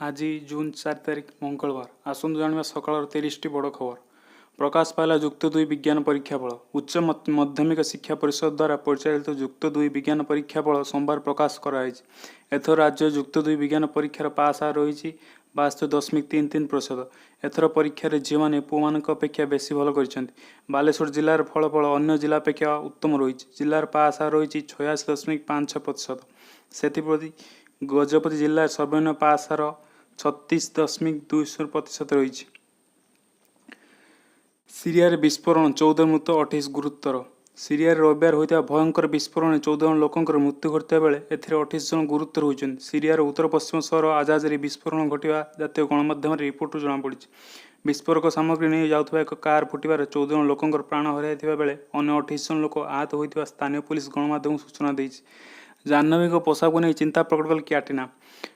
ଆଜି ଜୁନ୍ 4 ତାରିଖ, ମଙ୍ଗଳବାର। ଆସନ୍ତୁ ଜାଣିବା ସକାଳର 30ଟି ବଡ଼ ଖବର। ପ୍ରକାଶ ପାଇଲା ଯୁକ୍ତ ଦୁଇ ବିଜ୍ଞାନ ପରୀକ୍ଷା ଫଳ। ଉଚ୍ଚ ମାଧ୍ୟମିକ ଶିକ୍ଷା ପରିଷଦ ଦ୍ୱାରା ପରିଚାଳିତ ଯୁକ୍ତ ଦୁଇ ବିଜ୍ଞାନ ପରୀକ୍ଷା ଫଳ ସୋମବାର ପ୍ରକାଶ କରାଯାଇଛି। ଏଥର ରାଜ୍ୟ ଯୁକ୍ତ ଦୁଇ ବିଜ୍ଞାନ ପରୀକ୍ଷାର ପାସ୍ ହାର ରହିଛି 72.33%। ଏଥର ପରୀକ୍ଷାରେ ଝିଅମାନେ ପୁଅମାନଙ୍କ ଅପେକ୍ଷା ବେଶୀ ଭଲ କରିଛନ୍ତି। ବାଲେଶ୍ୱର ଜିଲ୍ଲାର ଫଳାଫଳ ଅନ୍ୟ ଜିଲ୍ଲା ଅପେକ୍ଷା ଉତ୍ତମ ରହିଛି। ଜିଲ୍ଲାର ପାସ୍ ହାର ରହିଛି 86.56%। ସେଥିପ୍ରତି ଗଜପତି ଜିଲ୍ଲାରେ ସର୍ବନିମ୍ନ ପାସ୍ ହାର 36.20% ରହିଛି। ସିରିଆରେ ବିସ୍ଫୋରଣ, 14 ମୃତ, 28 ଗୁରୁତର। ସିରିଆରେ ରବିବାର ହୋଇଥିବା ଭୟଙ୍କର ବିସ୍ଫୋରଣରେ 14 ଜଣ ଲୋକଙ୍କର ମୃତ୍ୟୁ ଘଟିଥିବା ବେଳେ ଏଥିରେ 28 ଜଣ ଗୁରୁତର ହୋଇଛନ୍ତି। ସିରିଆର ଉତ୍ତର ପଶ୍ଚିମ ସହର ଆଜାଜରେ ବିସ୍ଫୋରଣ ଘଟିଥିବା ଜାତୀୟ ଗଣମାଧ୍ୟମର ରିପୋର୍ଟରୁ ଜଣାପଡ଼ିଛି। ବିସ୍ଫୋରକ ସାମଗ୍ରୀ ନେଇ ଯାଉଥିବା ଏକ କାର ଫୁଟିବାରେ 14 ଜଣ ଲୋକଙ୍କର ପ୍ରାଣ ହରାଇଥିବା ବେଳେ ଅନ୍ୟ 28 ଜଣ ଲୋକ ଆହତ ହୋଇଥିବା ସ୍ଥାନୀୟ ପୋଲିସ ଗଣମାଧ୍ୟମକୁ ସୂଚନା ଦେଇଛି। ଜାହ୍ନବୀଙ୍କ ପୋଷାକକୁ ନେଇ ଚିନ୍ତା ପ୍ରକଟ କଲେ କ୍ୟାଟ୍ରିନା।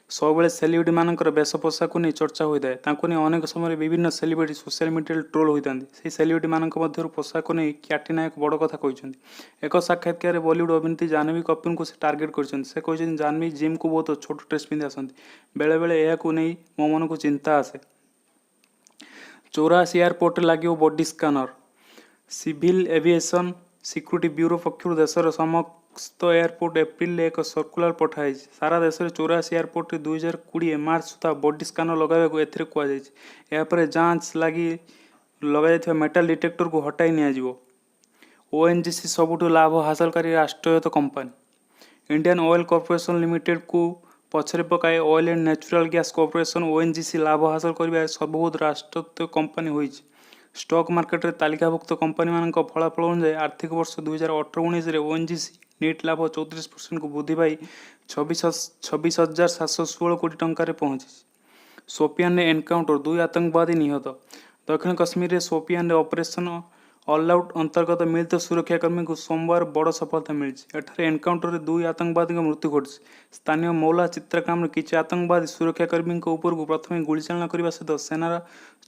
ସବୁବେଳେ ସେଲିବ୍ରିଟିମାନଙ୍କର ବେଶ ପୋଷାକକୁ ନେଇ ଚର୍ଚ୍ଚା ହୋଇଥାଏ। ତାଙ୍କୁ ନେଇ ଅନେକ ସମୟରେ ବିଭିନ୍ନ ସେଲିବ୍ରିଟି ସୋସିଆଲ ମିଡିଆରେ ଟ୍ରୋଲ ହୋଇଥାନ୍ତି। ସେହି ସେଲିବ୍ରିଟିମାନଙ୍କ ମଧ୍ୟରୁ ପୋଷାକକୁ ନେଇ କ୍ୟାଟ୍ରିନା ଏକ ବଡ଼ କଥା କହିଛନ୍ତି। ଏକ ସାକ୍ଷାତକାରରେ ବଲିଉଡ ଅଭିନେତ୍ରୀ ଜାହ୍ନବୀ କପୁରଙ୍କୁ ସେ ଟାର୍ଗେଟ କରିଛନ୍ତି। ସେ କହିଛନ୍ତି, ଜାହ୍ନବୀ ଜିମ୍କୁ ବହୁତ ଛୋଟ ଡ୍ରେସ୍ ପିନ୍ଧି ଆସନ୍ତି। ବେଳେବେଳେ ଏହାକୁ ନେଇ ମୋ ମନକୁ ଚିନ୍ତା ଆସେ। 84 ଏୟାରପୋର୍ଟରେ ଲାଗିବ body scanner. Civil aviation security bureau ପକ୍ଷରୁ ଦେଶର ସମସ୍ତ ଏୟାରପୋର୍ଟ ଏପ୍ରିଲରେ ଏକ ସର୍କୁଲାର ପଠାଯାଇଛି। ସାରା ଦେଶରେ 84 ଏୟାରପୋର୍ଟରେ 2020 ମାର୍ଚ୍ଚ ସୁଦ୍ଧା ବଡି ସ୍କାନର ଲଗାଇବାକୁ ଏଥିରେ କୁହାଯାଇଛି। ଏହାପରେ ଯାଞ୍ଚ ଲାଗି ଲଗାଯାଇଥିବା ମେଟାଲ ଡିଟେକ୍ଟରକୁ ହଟାଇ ନିଆଯିବ। ଓଏନଜିସି ସବୁଠୁ ଲାଭ ହାସଲକାରୀ ରାଷ୍ଟ୍ରାୟତ୍ତ କମ୍ପାନୀ। ଇଣ୍ଡିଆନ୍ ଅଏଲ କର୍ପୋରେସନ ଲିମିଟେଡକୁ ପଛରେ ପକାଇ oil and natural gas corporation, ONGC ଲାଭ ହାସଲ କରିବାରେ ସର୍ବବୃହତ ରାଷ୍ଟ୍ରାୟତ୍ତ କମ୍ପାନୀ ହୋଇଛି। ଷ୍ଟକ୍ ମାର୍କେଟରେ ତାଲିକାଭୁକ୍ତ କମ୍ପାନୀମାନଙ୍କ ଫଳାଫଳ ଅନୁଯାୟୀ ଆର୍ଥିକ ବର୍ଷ 2018-19ରେ ଓଏନଜିସି ନିଟ୍ ଲାଭ 34%କୁ ବୃଦ୍ଧି ପାଇ 26,716 କୋଟି ଟଙ୍କାରେ ପହଞ୍ଚିଛି। ସୋପିଆନରେ ଏନକାଉଣ୍ଟର, ଦୁଇ ଆତଙ୍କବାଦୀ ନିହତ। ଦକ୍ଷିଣ କଶ୍ମୀରରେ ସୋପିଆନରେ ଅପରେସନ ଅଲଆଉଟ୍ ଅନ୍ତର୍ଗତ ମିଳିତ ସୁରକ୍ଷାକର୍ମୀଙ୍କୁ ସୋମବାର ବଡ଼ ସଫଳତା ମିଳିଛି। ଏଠାରେ ଏନକାଉଣ୍ଟରରେ ଦୁଇ ଆତଙ୍କବାଦୀଙ୍କ ମୃତ୍ୟୁ ଘଟିଛି। ସ୍ଥାନୀୟ ମୌଲା ଚିତ୍ରାଗ୍ରାମରେ କିଛି ଆତଙ୍କବାଦୀ ସୁରକ୍ଷାକର୍ମୀଙ୍କ ଉପରକୁ ପ୍ରଥମେ ଗୁଳିଚାଳନା କରିବା ସହିତ ସେନାର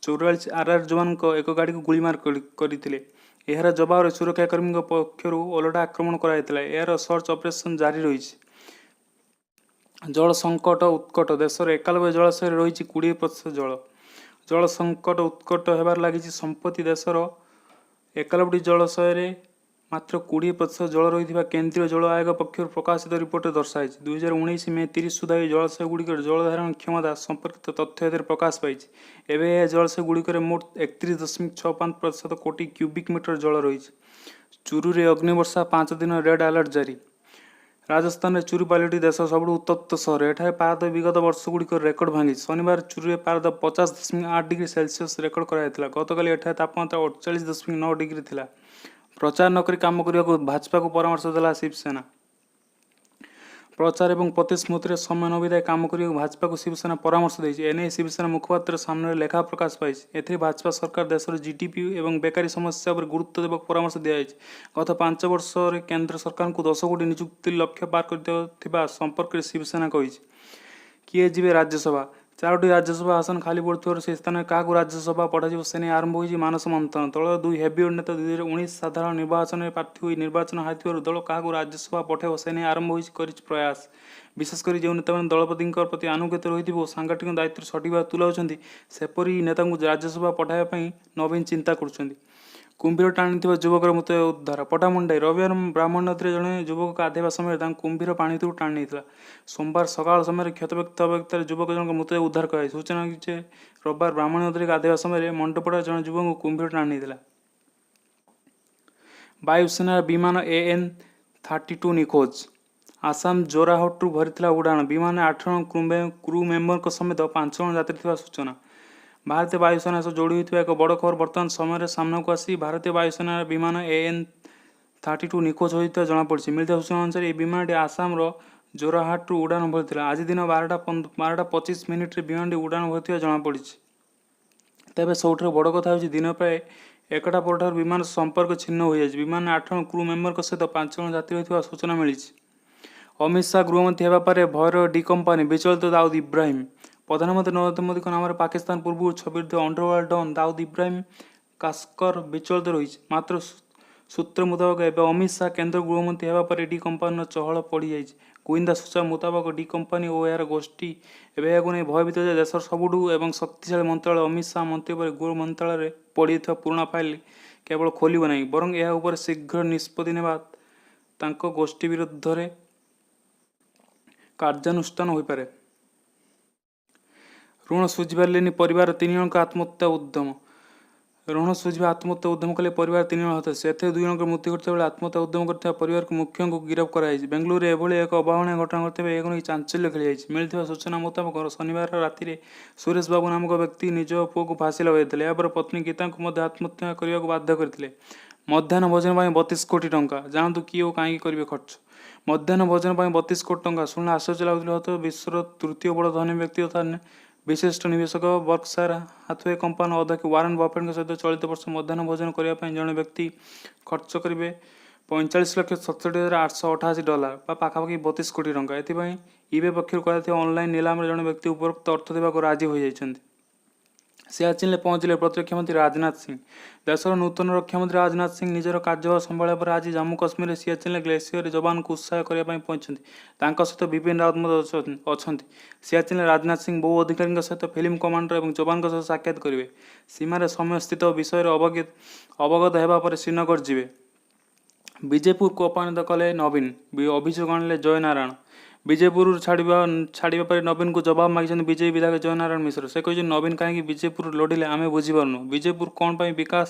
44 ଆର୍ଆର୍ ଯବାନଙ୍କ ଏକ ଗାଡ଼ିକୁ ଗୁଳିମାଡ଼ କରିଥିଲେ। ଏହାର ଜବାବରେ ସୁରକ୍ଷାକର୍ମୀଙ୍କ ପକ୍ଷରୁ ଓଲଟା ଆକ୍ରମଣ କରାଯାଇଥିଲା। ଏହାର ସର୍ଚ୍ଚ ଅପରେସନ ଜାରି ରହିଛି। ଜଳ ସଙ୍କଟ ଉତ୍କଟ। ଦେଶର 91 ଜଳାଶୟରେ ରହିଛି 20% ଜଳ। ଜଳ ସଙ୍କଟ ଉତ୍କଟ ହେବାରେ ଲାଗିଛି। ସମ୍ପ୍ରତି ଦେଶର 91ଟି ଜଳାଶୟରେ ମାତ୍ର 20% ଜଳ ରହିଥିବା କେନ୍ଦ୍ରୀୟ ଜଳ ଆୟୋଗ ପକ୍ଷରୁ ପ୍ରକାଶିତ ରିପୋର୍ଟରେ ଦର୍ଶାଯାଇଛି। 2019 ମେ 30 ସୁଦ୍ଧା ଏହି ଜଳାଶୟଗୁଡ଼ିକର ଜଳଧାରଣ କ୍ଷମତା ସମ୍ପର୍କିତ ତଥ୍ୟ ଏଥିରେ ପ୍ରକାଶ ପାଇଛି। ଏବେ ଏହା ଜଳାଶୟଗୁଡ଼ିକରେ ମୋଟ 31.65% କୋଟି କ୍ୟୁବିକ୍ ମିଟର ଜଳ ରହିଛି। ଚୁରୁରେ ଅଗ୍ନିବର୍ଷା, 5 ଦିନ ରେଡ୍ ଆଲର୍ଟ ଜାରି। ରାଜସ୍ଥାନରେ ଚୁରୁ ପାଲଟିଛି ଦେଶର ସବୁଠୁ ଉତ୍ତପ୍ତ ସହର। ଏଠାରେ ପାରଦ ବିଗତ ବର୍ଷଗୁଡ଼ିକର ରେକର୍ଡ ଭାଙ୍ଗିଛି। ଶନିବାର ଚୁରୁରେ ପାରଦ 50.8 ଡିଗ୍ରୀ ସେଲସିୟସ ରେକର୍ଡ କରାଯାଇଥିଲା। ଗତକାଲି ଏଠାରେ ତାପମାତ୍ରା 48.9 ଡିଗ୍ରୀ ଥିଲା। ପ୍ରଚାର ନକରି କାମ କରିବାକୁ ଭାଜପାକୁ ପରାମର୍ଶ ଦେଲା ଶିବସେନା। ପ୍ରଚାର ଏବଂ ପ୍ରତିଶ୍ରୁତିରେ ସମୟ ନ ବିତାଇ କାମ କରିବାକୁ ଭାଜପାକୁ ଶିବସେନା ପରାମର୍ଶ ଦେଇଛି। ଏନେଇ ଶିବସେନା ମୁଖପାତ୍ର ସାମ୍ନାରେ ଲେଖା ପ୍ରକାଶ ପାଇଛି। ଏଥିରେ ଭାଜପା ସରକାର ଦେଶର ଜିଡିପି ଏବଂ ବେକାରୀ ସମସ୍ୟା ଉପରେ ଗୁରୁତ୍ୱ ଦେବାକୁ ପରାମର୍ଶ ଦିଆଯାଇଛି। ଗତ 5 ବର୍ଷରେ କେନ୍ଦ୍ର ସରକାରଙ୍କୁ 10 କୋଟି ନିଯୁକ୍ତି ଲକ୍ଷ୍ୟ ପାର କରିଥିବା ସମ୍ପର୍କରେ ଶିବସେନା କହିଛି। କିଏ ଯିବେ ରାଜ୍ୟସଭା? ଚାରୋଟି ରାଜ୍ୟସଭା ଆସନ ଖାଲି ପଡ଼ିଥିବାରୁ ସେହି ସ୍ଥାନରେ କାହାକୁ ରାଜ୍ୟସଭା ପଠାଯିବ, ସେ ନେଇ ଆରମ୍ଭ ହୋଇଛି ମାନସ ମନ୍ଥନ। ଦଳର ଦୁଇ ହେଭିୱେଟ୍ ନେତା 2019 ସାଧାରଣ ନିର୍ବାଚନରେ ପ୍ରାର୍ଥୀ ହୋଇ ନିର୍ବାଚନ ହାରିଥିବାରୁ ଦଳ କାହାକୁ ରାଜ୍ୟସଭା ପଠାଇବ, ସେ ନେଇ ଆରମ୍ଭ ହୋଇଛି କରିଛି ପ୍ରୟାସ। ବିଶେଷ କରି ଯେଉଁ ନେତାମାନେ ଦଳପତିଙ୍କ ପ୍ରତି ଆନୁଗତ୍ୟ ରହିଥିବ ଓ ସାଂଗଠନିକ ଦାୟିତ୍ୱ ସଠିକ୍ ଭାବେ ତୁଲାଉଛନ୍ତି, ସେପରି ନେତାଙ୍କୁ ରାଜ୍ୟସଭା ପଠାଇବା ପାଇଁ ନବୀନ ଚିନ୍ତା କରୁଛନ୍ତି। କୁମ୍ଭୀର ଟାଣିଥିବା ଯୁବକର ମୃତଦେହ ଉଦ୍ଧାର। ପଟ୍ଟାମୁଣ୍ଡାଇ, ରବିବାର ବ୍ରାହ୍ମଣୀ ନଦୀରେ ଜଣେ ଯୁବକ ଗାଧୋଇବା ସମୟରେ ତାଙ୍କୁ କୁମ୍ଭୀର ପାଣି ଭିତରକୁ ଟାଣି ନେଇଥିଲା। ସୋମବାର ସକାଳ ସମୟରେ କ୍ଷତବିକ୍ଷତ ଅବସ୍ଥାରେ ଯୁବକ ଜଣଙ୍କ ମୃତଦେହ ଉଦ୍ଧାର କରାଯାଇଛି। ସୂଚନା ଯେ, ରବିବାର ବ୍ରାହ୍ମଣୀ ନଦୀରେ ଗାଧୋଇବା ସମୟରେ ମଣ୍ଡପଡ଼ାର ଜଣେ ଯୁବକଙ୍କୁ କୁମ୍ଭୀର ଟାଣି ନେଇଥିଲା। ବାୟୁସେନାର ବିମାନ ଏଏନ୍-32 ନିଖୋଜ। ଆସାମ ଜୋରହାଟରୁ ଭରିଥିଲା ଉଡ଼ାଣ। ବିମାନରେ ଆଠ ଜଣ କ୍ରୁ ମେମ୍ବରଙ୍କ ସମେତ ପାଞ୍ଚ ଜଣ ଯାତ୍ରୀ ଥିବା ସୂଚନା। ଭାରତୀୟ ବାୟୁସେନା ସହ ଯୋଡ଼ି ହୋଇଥିବା ଏକ ବଡ଼ ଖବର ବର୍ତ୍ତମାନ ସମୟରେ ସାମ୍ନାକୁ ଆସି ଭାରତୀୟ ବାୟୁସେନାର ବିମାନ ଏଏନ୍-32 ନିଖୋଜ ହୋଇଥିବା ଜଣାପଡ଼ିଛି। ମିଳିଥିବା ସୂଚନା ଅନୁସାରେ, ଏହି ବିମାନଟି ଆସାମର ଜୋରହାଟରୁ ଉଡ଼ାଣ ଭରିଥିଲା। ଆଜି ଦିନ 12ଟା 25 ମିନିଟରେ ବିମାନଟି ଉଡ଼ାଣ ଭରିଥିବା ଜଣାପଡ଼ିଛି। ତେବେ ସବୁଠାରୁ ବଡ଼ କଥା ହେଉଛି, ଦିନ ପ୍ରାୟ 1ଟା ପରଠାରୁ ବିମାନ ସମ୍ପର୍କ ଛିନ୍ନ ହୋଇଯାଇଛି। ବିମାନରେ ଆଠ ଜଣ କ୍ରୁ ମେମ୍ବରଙ୍କ ସହିତ ପାଞ୍ଚ ଜଣ ଯାତ୍ରୀ ରହିଥିବା ସୂଚନା ମିଳିଛି। ଅମିତ ଶାହ ଗୃହମନ୍ତ୍ରୀ ହେବା ପରେ ଭୟରେ ଡି କମ୍ପାନୀ, ବିଚଳିତ ଦାଉଦ ଇବ୍ରାହିମ। ପ୍ରଧାନମନ୍ତ୍ରୀ ନରେନ୍ଦ୍ର ମୋଦିଙ୍କ ନାମରେ ପାକିସ୍ତାନ ପୂର୍ବରୁ ଛବିତ ଅଣ୍ଡରୱାର୍ଲ୍ଡ ଡନ୍ ଦାଉଦ ଇବ୍ରାହିମ କାସକର ବିଚଳିତ ରହିଛି। ମାତ୍ର ସୂତ୍ର ମୁତାବକ, ଏବେ ଅମିତ ଶାହା କେନ୍ଦ୍ର ଗୃହମନ୍ତ୍ରୀ ହେବା ପରେ ଡି କମ୍ପାନୀର ଚହଳ ପଡ଼ିଯାଇଛି। ଗୁଇନ୍ଦା ସୂଚନା ମୁତାବକ, ଡି କମ୍ପାନୀ ଓ ଏହାର ଗୋଷ୍ଠୀ ଏବେ ଏହାକୁ ନେଇ ଭୟଭୀତ ଯେ ଦେଶର ସବୁଠୁ ଏବଂ ଶକ୍ତିଶାଳୀ ମନ୍ତ୍ରାଳୟ ଅମିତ ଶାହା ମନ୍ତ୍ରୀ ପରେ ଗୃହ ମନ୍ତ୍ରାଳୟରେ ପଡ଼ିଯାଇଥିବା ପୁରୁଣା ଫାଇଲ କେବଳ ଖୋଲିବ ନାହିଁ, ବରଂ ଏହା ଉପରେ ଶୀଘ୍ର ନିଷ୍ପତ୍ତି ନେବା ତାଙ୍କ ଗୋଷ୍ଠୀ ବିରୋଧରେ କାର୍ଯ୍ୟାନୁଷ୍ଠାନ ହୋଇପାରେ। ଋଣ ଶୁଝିପାରିଲେନି, ପରିବାରର ତିନି ଜଣଙ୍କ ଆତ୍ମହତ୍ୟା ଉଦ୍ୟମ। ଋଣ ଶୁଝିବା ଆତ୍ମହତ୍ୟା ଉଦ୍ୟମ କଲେ ପରିବାର ତିନି ଜଣ ସଦସ୍ୟ। ଏଥିରେ ଦୁଇ ଜଣଙ୍କର ମୃତ୍ୟୁ ଘଟିଥିବା ବେଳେ ଆତ୍ମହତ୍ୟା ଉଦ୍ୟମ କରିଥିବା ପରିବାର ମୁଖ୍ୟଙ୍କୁ ଗିରଫ କରାଯାଇଛି। ବେଙ୍ଗାଲୁରୁରେ ଏଭଳି ଏକ ଅଭାବନୀୟ ଘଟଣା ଘଟିଥିବା ଏହାକୁ ନେଇ ଚାଞ୍ଚଲ୍ୟ ଖେଳିଯାଇଛି। ମିଳିଥିବା ସୂଚନା ମୁତାବକ, ଶନିବାର ରାତିରେ ସୁରେଶ ବାବୁ ନାମକ ବ୍ୟକ୍ତି ନିଜ ପୁଅକୁ ଫାଶୀ ଲଗାଇଦେଇଥିଲେ। ଏହାପରେ ପତ୍ନୀ ଗୀତାଙ୍କୁ ମଧ୍ୟ ଆତ୍ମହତ୍ୟା କରିବାକୁ ବାଧ୍ୟ କରିଥିଲେ। ମଧ୍ୟାହ୍ନ ଭୋଜନ ପାଇଁ 32 କୋଟି ଟଙ୍କା, ଜାଣନ୍ତୁ କିଏ ଓ କାହିଁକି କରିବେ ଖର୍ଚ୍ଚ? ମଧ୍ୟାହ୍ନ ଭୋଜନ ପାଇଁ 32 କୋଟି ଟଙ୍କା ଶୁଣିଲେ ଆଶ୍ଚର୍ଯ୍ୟ ଲାଗୁଥିଲେ ହୁଏତ। ବିଶ୍ୱର ତୃତୀୟ ବଡ଼ ଧନୀ ବ୍ୟକ୍ତି ତଥା ବିଶିଷ୍ଟ ନିବେଶକ ବର୍କଶାୟାର ହାଥୱେ କମ୍ପାନୀର ଅଧ୍ୟକ୍ଷ ୱାରେନ ବଫେଟଙ୍କ ସହିତ ଚଳିତ ବର୍ଷ ମଧ୍ୟାହ୍ନ ଭୋଜନ କରିବା ପାଇଁ ଜଣେ ବ୍ୟକ୍ତି ଖର୍ଚ୍ଚ କରିବେ 45,67,888 ଡଲାର ବା ପାଖାପାଖି 32 କୋଟି ଟଙ୍କା। ଏଥିପାଇଁ ଇବେ ପକ୍ଷରୁ କରାଯାଇଥିବା ଅନଲାଇନ ନିଲାମରେ ଜଣେ ବ୍ୟକ୍ତି ଉପରୋକ୍ତ ଅର୍ଥ ଦେବାକୁ ରାଜି ହୋଇଯାଇଛନ୍ତି। ସିଆଚୀନରେ ପହଞ୍ଚିଲେ ପ୍ରତିରକ୍ଷା ମନ୍ତ୍ରୀ ରାଜନାଥ ସିଂ। ଦେଶର ନୂତନ ରକ୍ଷାମନ୍ତ୍ରୀ ରାଜନାଥ ସିଂ ନିଜର କାର୍ଯ୍ୟଭାର ସମ୍ଭାଳିବା ପରେ ଆଜି ଜମ୍ମୁ କଶ୍ମୀରର ସିଆଚୀନରେ ଗ୍ଲେସିୟରରେ ଯବାନଙ୍କୁ ଉତ୍ସାହିତ କରିବା ପାଇଁ ପହଞ୍ଚିଛନ୍ତି। ତାଙ୍କ ସହିତ ବିପିନ ରାୱତ ମଧ୍ୟ ଅଛନ୍ତି। ସିଆଚୀନରେ ରାଜନାଥ ସିଂ ବହୁ ଅଧିକାରୀଙ୍କ ସହିତ ଫିଲ୍ଡ କମାଣ୍ଡର ଏବଂ ଯବାନଙ୍କ ସହ ସାକ୍ଷାତ କରିବେ। ସୀମାରେ ସମୟ ସ୍ଥିତି ବିଷୟରେ ଅବଗତ ହେବା ପରେ ଶ୍ରୀନଗର ଯିବେ। ବିଜେପୁରକୁ ଅପମାନିତ କଲେ ନବୀନ, ଅଭିଯୋଗ ଆଣିଲେ ଜୟନାରାୟଣ। ବିଜେପୁର ଛାଡ଼ିବା ଛାଡ଼ିବା ପରେ ନବୀନଙ୍କୁ ଜବାବ ମାଗିଛନ୍ତି ବିଜେପି ବିଧାୟକ ଜୟନାରାୟଣ ମିଶ୍ର। ସେ କହିଛନ୍ତି, ନବୀନ କାହିଁକି ବିଜେପୁର ଲଢ଼ିଲେ ଆମେ ବୁଝିପାରୁନୁ। ବିଜେପୁର କ'ଣ ପାଇଁ ବିକାଶ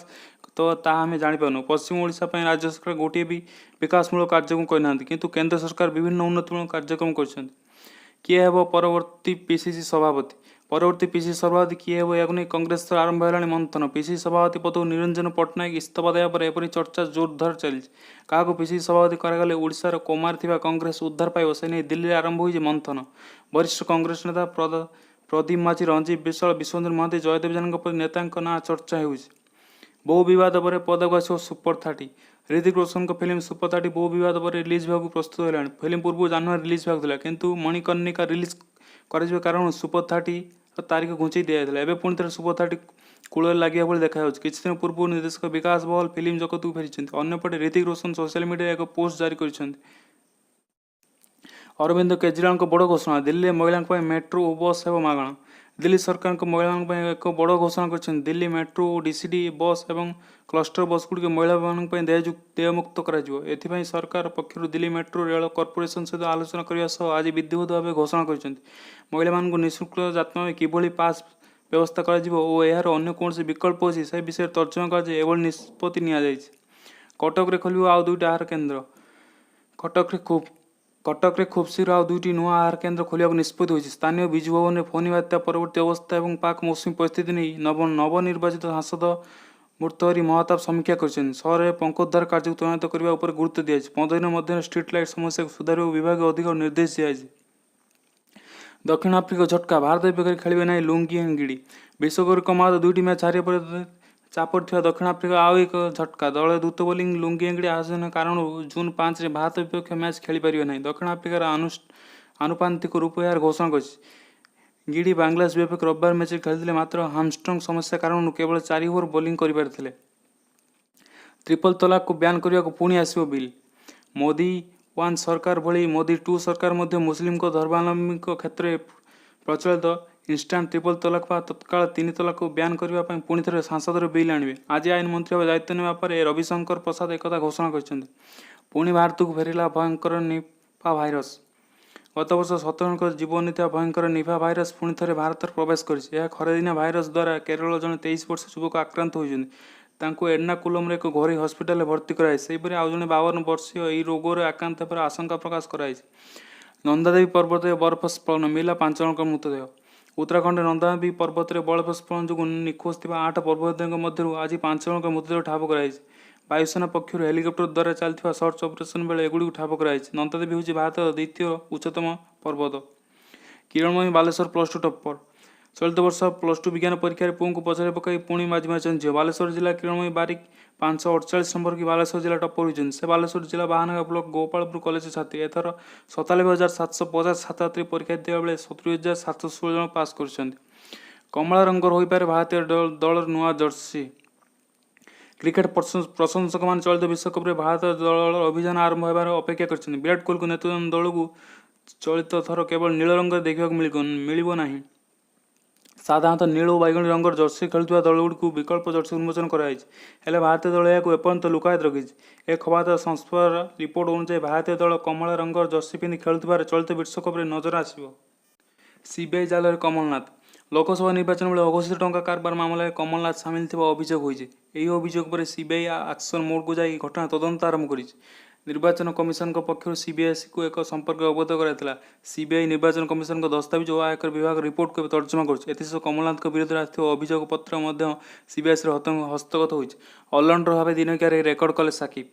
ତ ତାହା ଆମେ ଜାଣିପାରୁନୁ। ପଶ୍ଚିମ ଓଡ଼ିଶା ପାଇଁ ରାଜ୍ୟ ସରକାର ଗୋଟିଏ ବି ବିକାଶମୂଳକ କାର୍ଯ୍ୟକ୍ରମ କରିନାହାନ୍ତି, କିନ୍ତୁ କେନ୍ଦ୍ର ସରକାର ବିଭିନ୍ନ ଉନ୍ନତିମୂଳକ କାର୍ଯ୍ୟକ୍ରମ କରିଛନ୍ତି। କିଏ ହେବ ପରବର୍ତ୍ତୀ ପିସିସି ସଭାପତି? ପରବର୍ତ୍ତୀ ପିସିସି ସଭାପତି କିଏ ହେବ, ଏହାକୁ ନେଇ କଂଗ୍ରେସର ଆରମ୍ଭ ହେଲାଣି ମନ୍ଥନ। ପିସିସି ସଭାପତି ପଦରୁ ନିରଞ୍ଜନ ପଟ୍ଟନାୟକ ଇସ୍ତଫା ଦେବା ପରେ ଏପରି ଚର୍ଚ୍ଚା ଜୋରଦାର ଚାଲିଛି। କାହାକୁ ପିସିସି ସଭାପତି କରାଗଲେ ଓଡ଼ିଶାର କୋମାରେ ଥିବା କଂଗ୍ରେସ ଉଦ୍ଧାର ପାଇବ, ସେ ନେଇ ଦିଲ୍ଲୀରେ ଆରମ୍ଭ ହୋଇଛି ମନ୍ଥନ। ବରିଷ୍ଠ କଂଗ୍ରେସ ନେତା ପ୍ରଦୀପ ମାଝୀ, ରଞ୍ଜୀବ ବିଶ୍ୱାଳ, ବିଶ୍ୱରଞ୍ଜନ ମହାନ୍ତି, ଜୟଦେବ ଜେନାଙ୍କ ପରି ନେତାଙ୍କ ନାଁ ଚର୍ଚ୍ଚା ହେଉଛି। ବହୁ ବିବାଦ ପରେ ପଦାକୁ ଆସିବ ସୁପର 30। ହ୍ରିତିକ ରୋଶନଙ୍କ ଫିଲ୍ମ ସୁପର 30 ବହୁ ବିବାଦ ପରେ ରିଲିଜ୍ ହେବାକୁ ପ୍ରସ୍ତୁତ ହେଲାଣି। ଫିଲ୍ମ ପୂର୍ବରୁ ଜାନୁଆରୀ ରିଲିଜ୍ ହେବାକୁ ଥିଲା, କିନ୍ତୁ ମଣିକର୍ଣ୍ଣିକା ରିଲିଜ୍ କରାଯିବା କାରଣରୁ ସୁପର 30ର ତାରିଖ ଘୁଞ୍ଚାଇ ଦିଆଯାଇଥିଲା। ଏବେ ପୁଣି ଥରେ ସୁପର 30 କୂଳରେ ଲାଗିବା ଭଳି ଦେଖାଯାଉଛି। କିଛି ଦିନ ପୂର୍ବରୁ ନିର୍ଦ୍ଦେଶକ ବିକାଶ ବହଲ ଫିଲ୍ମ ଜଗତକୁ ଫେରିଛନ୍ତି। ଅନ୍ୟପଟେ ହ୍ରିତିକ ରୋଶନ ସୋସିଆଲ ମିଡିଆରେ ଏକ ପୋଷ୍ଟ ଜାରି କରିଛନ୍ତି। ଅରବିନ୍ଦ କେଜରିୱାଲଙ୍କ ବଡ଼ ଘୋଷଣା, ଦିଲ୍ଲୀରେ ମହିଳାଙ୍କ ପାଇଁ ମେଟ୍ରୋ ଓ ବସ୍ ହେବ ମାଗଣା। ଦିଲ୍ଲୀ ସରକାରଙ୍କ ମହିଳାମାନଙ୍କ ପାଇଁ ଏକ ବଡ଼ ଘୋଷଣା କରିଛନ୍ତି। ଦିଲ୍ଲୀ ମେଟ୍ରୋ ଓ ଡିସିଟି ବସ୍ ଏବଂ କ୍ଲଷ୍ଟର ବସ୍ଗୁଡ଼ିକ ମହିଳାମାନଙ୍କ ପାଇଁ ଦେୟମୁକ୍ତ କରାଯିବ। ଏଥିପାଇଁ ସରକାର ପକ୍ଷରୁ ଦିଲ୍ଲୀ ମେଟ୍ରୋ ରେଳ କର୍ପୋରେସନ ସହିତ ଆଲୋଚନା କରିବା ସହ ଆଜି ବିଧିବଦ୍ଧ ଭାବେ ଘୋଷଣା କରିଛନ୍ତି। ମହିଳାମାନଙ୍କୁ ନିଃଶୁଳ୍କ ଯାତ୍ରା ପାଇଁ କିଭଳି ପାସ୍ ବ୍ୟବସ୍ଥା କରାଯିବ ଓ ଏହାର ଅନ୍ୟ କୌଣସି ବିକଳ୍ପ ଅଛି, ସେ ବିଷୟରେ ତର୍ଜମା କରାଯାଇ ଏଭଳି ନିଷ୍ପତ୍ତି ନିଆଯାଇଛି। କଟକରେ ଖୋଲିବ ଆଉ ଦୁଇଟି ଆହାର କେନ୍ଦ୍ର। କଟକରେ ଖୁବଶୀଘ୍ର ଆଉ ଦୁଇଟି ନୂଆ ଆହାର କେନ୍ଦ୍ର ଖୋଲିବାକୁ ନିଷ୍ପତ୍ତି ହୋଇଛି। ସ୍ଥାନୀୟ ବିଜୁ ଭବନରେ ଫୋନି ବାତ୍ୟା ପରବର୍ତ୍ତୀ ଅବସ୍ଥା ଏବଂ ପ୍ରାକ୍ ମୌସୁମୀ ପରିସ୍ଥିତି ନେଇ ନବନିର୍ବାଚିତ ସାଂସଦ ଭର୍ତ୍ତୃହରି ମହତାବ ସମୀକ୍ଷା କରିଛନ୍ତି। ସହରରେ ପଙ୍କୋଦ୍ଧାର କାର୍ଯ୍ୟକୁ ତ୍ୱରାନ୍ୱିତ କରିବା ଉପରେ ଗୁରୁତ୍ୱ ଦିଆଯାଇଛି। 15 ଦିନ ମଧ୍ୟରେ ଷ୍ଟ୍ରିଟ୍ ଲାଇଟ୍ ସମସ୍ୟାକୁ ସୁଧାରିବାକୁ ବିଭାଗୀୟ ଅଧିକାରୀଙ୍କୁ ନିର୍ଦ୍ଦେଶ ଦିଆଯାଇଛି। ଦକ୍ଷିଣ ଆଫ୍ରିକା ଝଟକା, ଭାରତ ବିପକ୍ଷରେ ଖେଳିବେ ନାହିଁ ଲୁଙ୍ଗି ଏନଗିଡି। ବିଶ୍ୱକପରେ କ୍ରମାଗତ ଦୁଇଟି ମ୍ୟାଚ୍ ହାରିବା ପରେ ଚାପରେ ଥିବା ଦକ୍ଷିଣ ଆଫ୍ରିକା ଆଉ ଏକ ଝଟକା। ଦଳର ଦ୍ରୁତ ବୋଲିଂ ଲୁଙ୍ଗି ଏନଗିଡି ଆହତଜନିତ କାରଣରୁ ଜୁନ୍ 5ରେ ଭାରତ ବିପକ୍ଷ ମ୍ୟାଚ୍ ଖେଳିପାରିବେ ନାହିଁ। ଦକ୍ଷିଣ ଆଫ୍ରିକାର ଆନୁଷ୍ଠାନିକ ରୂପେ ଏହାର ଘୋଷଣା କରିଛି। ଗିଡି ବାଂଲାଦେଶ ବିପକ୍ଷ ରବିବାର ମ୍ୟାଚ୍ରେ ଖେଳିଥିଲେ, ମାତ୍ର ହାମଷ୍ଟ୍ରିଙ୍ଗ ସମସ୍ୟା କାରଣରୁ କେବଳ ଚାରି ଓଭର ବୋଲିଂ କରିପାରିଥିଲେ। ଟ୍ରିପଲ ତଲାକକୁ ବ୍ୟାନ୍ କରିବାକୁ ପୁଣି ଆସିବ ବିଲ୍। ମୋଦି 1 ସରକାର ଭଳି ମୋଦି 2 ସରକାର ମଧ୍ୟ ମୁସଲିମ ଧର୍ମାବଲମ୍ବୀଙ୍କ କ୍ଷେତ୍ରରେ ପ୍ରଚଳିତ ଇନଷ୍ଟାଣ୍ଟ ଟ୍ରିପଲ ତଲାକ ବା ତତ୍କାଳ ତିନି ତଲାକକୁ ବ୍ୟାନ୍ କରିବା ପାଇଁ ପୁଣି ଥରେ ସଂସଦରେ ବିଲ୍ ଆଣିବେ। ଆଜି ଆଇନ ମନ୍ତ୍ରୀ ଭାବେ ଦାୟିତ୍ୱ ନେବା ପରେ ରବିଶଙ୍କର ପ୍ରସାଦ ଏକଥା ଘୋଷଣା କରିଛନ୍ତି। ପୁଣି ଭାରତକୁ ଫେରିଲା ଭୟଙ୍କର ନିପା ଭାଇରସ। ଗତବର୍ଷ 17 ଜଣଙ୍କ ଜୀବନ ନେଇଥିବା ଭୟଙ୍କର ନିପା ଭାଇରସ ପୁଣି ଥରେ ଭାରତରେ ପ୍ରବେଶ କରିଛି। ଏହା ଖରାଦିନିଆ ଭାଇରସ ଦ୍ୱାରା କେରଳର ଜଣେ 23 ବର୍ଷୀୟ ଯୁବକ ଆକ୍ରାନ୍ତ ହୋଇଛନ୍ତି। ତାଙ୍କୁ ଏର୍ନାକୁଲମର ଏକ ଘରୋଇ ହସ୍ପିଟାଲରେ ଭର୍ତ୍ତି କରାଯାଇଛି। ସେହିପରି ଆଉ ଜଣେ 52 ବର୍ଷୀୟ ଏହି ରୋଗରେ ଆକ୍ରାନ୍ତ ହେବାର ଆଶଙ୍କା ପ୍ରକାଶ କରାଯାଇଛି। ନନ୍ଦାଦେବୀ ପର୍ବତରେ ବରଫ ସ୍ଖଳନ, ମିଳିଲା ପାଞ୍ଚ ଜଣଙ୍କ ମୃତଦେହ। ଉତ୍ତରାଖଣ୍ଡର ନନ୍ଦାଦେବୀ ପର୍ବତରେ ବରଫ ସ୍ଖଳନ ଯୋଗୁଁ ନିଖୋଜ ଥିବା ଆଠ ପର୍ବତାରୋହୀଙ୍କ ମଧ୍ୟରୁ ଆଜି ପାଞ୍ଚ ଜଣଙ୍କ ମୃତଦେହ ଠାବ କରାଯାଇଛି। ବାୟୁସେନା ପକ୍ଷରୁ ହେଲିକପ୍ଟର ଦ୍ୱାରା ଚାଲିଥିବା ସର୍ଚ୍ଚ ଅପରେସନ ବେଳେ ଏଗୁଡ଼ିକୁ ଠାବ କରାଯାଇଛି। ନନ୍ଦାଦେବୀ ହେଉଛି ଭାରତର ଦ୍ୱିତୀୟ ଉଚ୍ଚତମ ପର୍ବତ। କିରଣମୟୀ ବାଲେଶ୍ୱର ପ୍ଲସ୍ ଟୁ ଟପ୍ପର। ଚଳିତ ବର୍ଷ ପ୍ଲସ୍ ଟୁ ବିଜ୍ଞାନ ପରୀକ୍ଷାରେ ପୁଅଙ୍କୁ ପଛରେ ପକାଇ ପୁଣି ବାଜି ମାରିଛନ୍ତି ଝିଅ। ବାଲେଶ୍ୱର ଜିଲ୍ଲା କିରଣମୟୀ ବାରିକ 548 ନମ୍ବର ରଖି ବାଲେଶ୍ୱର ଜିଲ୍ଲା ଟପ୍ପର ହୋଇଛନ୍ତି। ସେ ବାଲେଶ୍ୱର ଜିଲ୍ଲା ବାହାନଗା ବ୍ଲକ ଗୋପାଳପୁର କଲେଜର ଛାତ୍ରୀ। ଏଥର 97,750 ଛାତ୍ରଛାତ୍ରୀ ପରୀକ୍ଷା ଦେଇଥିବା ବେଳେ 70,716 ଜଣ ପାସ୍ କରିଛନ୍ତି। କମଳା ରଙ୍ଗର ହୋଇପାରେ ଭାରତୀୟ ଦଳର ନୂଆ ଜର୍ସି। କ୍ରିକେଟ ପ୍ରଶଂସକମାନେ ଚଳିତ ବିଶ୍ୱକପରେ ଭାରତ ଦଳର ଅଭିଯାନ ଆରମ୍ଭ ହେବାର ଅପେକ୍ଷା କରିଛନ୍ତି। ବିରାଟ କୋହଲିଙ୍କ ନେତୃତ୍ୱାଧୀନ ଦଳକୁ ଚଳିତ ଥର କେବଳ ନୀଳ ରଙ୍ଗରେ ଦେଖିବାକୁ ମିଳିବ ନାହିଁ। ସାଧାରଣତଃ ନୀଳ ଓ ବାଇଗଣୀ ରଙ୍ଗର ଜର୍ସି ଖେଳୁଥିବା ଦଳଗୁଡ଼ିକୁ ବିକଳ୍ପ ଜର୍ସି ଉନ୍ମୋଚନ କରାଯାଇଛି। ହେଲେ ଭାରତୀୟ ଦଳ ଏହାକୁ ଏପର୍ଯ୍ୟନ୍ତ ଲୁକ୍କାୟିତ ରଖିଛି। ଏକ ଖବରଦାତା ସଂସ୍ଥାର ରିପୋର୍ଟ ଅନୁଯାୟୀ ଭାରତୀୟ ଦଳ କମଳା ରଙ୍ଗର ଜର୍ସି ପିନ୍ଧି ଖେଳୁଥିବାର ଚଳିତ ବିଶ୍ୱକପରେ ନଜର ଆସିବ। ସିବିଆଇ ଜାଲରେ କମଲନାଥ। ଲୋକସଭା ନିର୍ବାଚନ ବେଳେ ଅଘୋଷିତ ଟଙ୍କା କାରବାର ମାମଲାରେ କମଲନାଥ ସାମିଲ ଥିବା ଅଭିଯୋଗ ହୋଇଛି। ଏହି ଅଭିଯୋଗ ପରେ ସିବିଆଇ ଆକ୍ସନ ମୋଡକୁ ଯାଇ ଘଟଣାର ତଦନ୍ତ ଆରମ୍ଭ କରିଛି। ନିର୍ବାଚନ କମିଶନଙ୍କ ପକ୍ଷରୁ ସିବିଆଇକୁ ଏ ସମ୍ପର୍କରେ ଅବଗତ କରାଯାଇଥିଲା। ସିବିଆଇ ନିର୍ବାଚନ କମିଶନଙ୍କ ଦସ୍ତାବିଜ ଓ ଆୟକର ବିଭାଗର ରିପୋର୍ଟକୁ ଏବେ ତର୍ଜମା କରୁଛି। ଏଥିସହ କମଲନାଥଙ୍କ ବିରୋଧରେ ଆସିଥିବା ଅଭିଯୋଗ ପତ୍ର ମଧ୍ୟ ସିବିଆଇର ହସ୍ତଗତ ହୋଇଛି। ଅଲରାଉଣ୍ଡର ଭାବେ ଦିନିକିଆରେ ରେକର୍ଡ କଲେ ସାକିବ।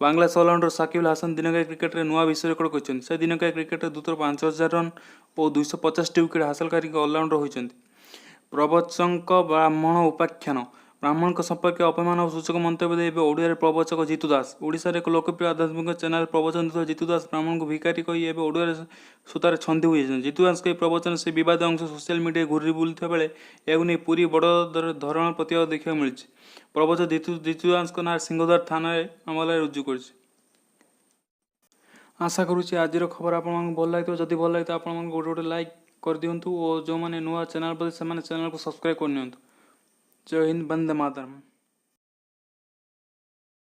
ବାଂଲାଦେଶ ଅଲରାଉଣ୍ଡର ସାକିବ ଅଲ ହାସନ ଦିନିକିଆ କ୍ରିକେଟରେ ନୂଆ ବିଶ୍ୱ ରେକର୍ଡ କରିଛନ୍ତି। ସେ ଦିନିକିଆ କ୍ରିକେଟରେ ଦ୍ରୁତ 5000 ରନ୍ ଓ 250ଟି ୱିକେଟ ହାସଲକାରୀ ଅଲରାଉଣ୍ଡର ହୋଇଛନ୍ତି। ପ୍ରବଚକଙ୍କ ବ୍ରାହ୍ମଣ ଉପାଖ୍ୟାନ। ବ୍ରାହ୍ମଣଙ୍କ ସମ୍ପର୍କରେ ଅପମାନ ସୂଚକ ମନ୍ତବ୍ୟ ଦେଇ ଏବେ ଅଡୁଆରେ ପ୍ରବଚକ ଜିତୁ ଦାସ। ଓଡ଼ିଶାର ଏକ ଲୋକପ୍ରିୟ ଆଧ୍ୟାତ୍ମିକ ଚ୍ୟାନେଲରେ ପ୍ରବଚନ ଦେଉଥିବା ଜିତୁ ଦାସ ବ୍ରାହ୍ମଣଙ୍କୁ ଭିକାରୀ କହି ଏବେ ଅଡୁଆର ସୂତାରେ ଛନ୍ଦି ହୋଇଯାଇଛନ୍ତି। ଜିତୁ ଦାସଙ୍କ ଏହି ପ୍ରବଚନର ସେହି ବିବାଦୀୟ ଅଂଶ ସୋସିଆଲ ମିଡିଆରେ ଘୂରି ବୁଲୁଥିବା ବେଳେ ଏହାକୁ ନେଇ ପୁରୀରେ ବଡ଼ ଧରଣର ପ୍ରତିବାଦ ଦେଖିବାକୁ ମିଳିଛି। ପ୍ରବଚକ ଜିତୁ ଦାସଙ୍କ ନାଁରେ ସିଂହଦ୍ୱାର ଥାନାରେ ମାମଲା ରୁଜୁ କରିଛି। ଆଶା କରୁଛି ଆଜିର ଖବର ଆପଣମାନଙ୍କୁ ଭଲ ଲାଗିଥିବ। ଯଦି ଭଲ ଲାଗିଥିବ, ଆପଣମାନଙ୍କୁ ଗୋଟେ ଗୋଟେ ଲାଇକ୍ କରିଦିଅନ୍ତୁ ଓ ଯେଉଁମାନେ ନୂଆ ଚ୍ୟାନେଲ୍ ପ୍ରତି ସେମାନେ ଚ୍ୟାନେଲକୁ ସବସ୍କ୍ରାଇବ୍ କରିନିଅନ୍ତୁ। ଜୟ ହିନ୍ଦ, ବନ୍ଦେ ମାତରମ୍।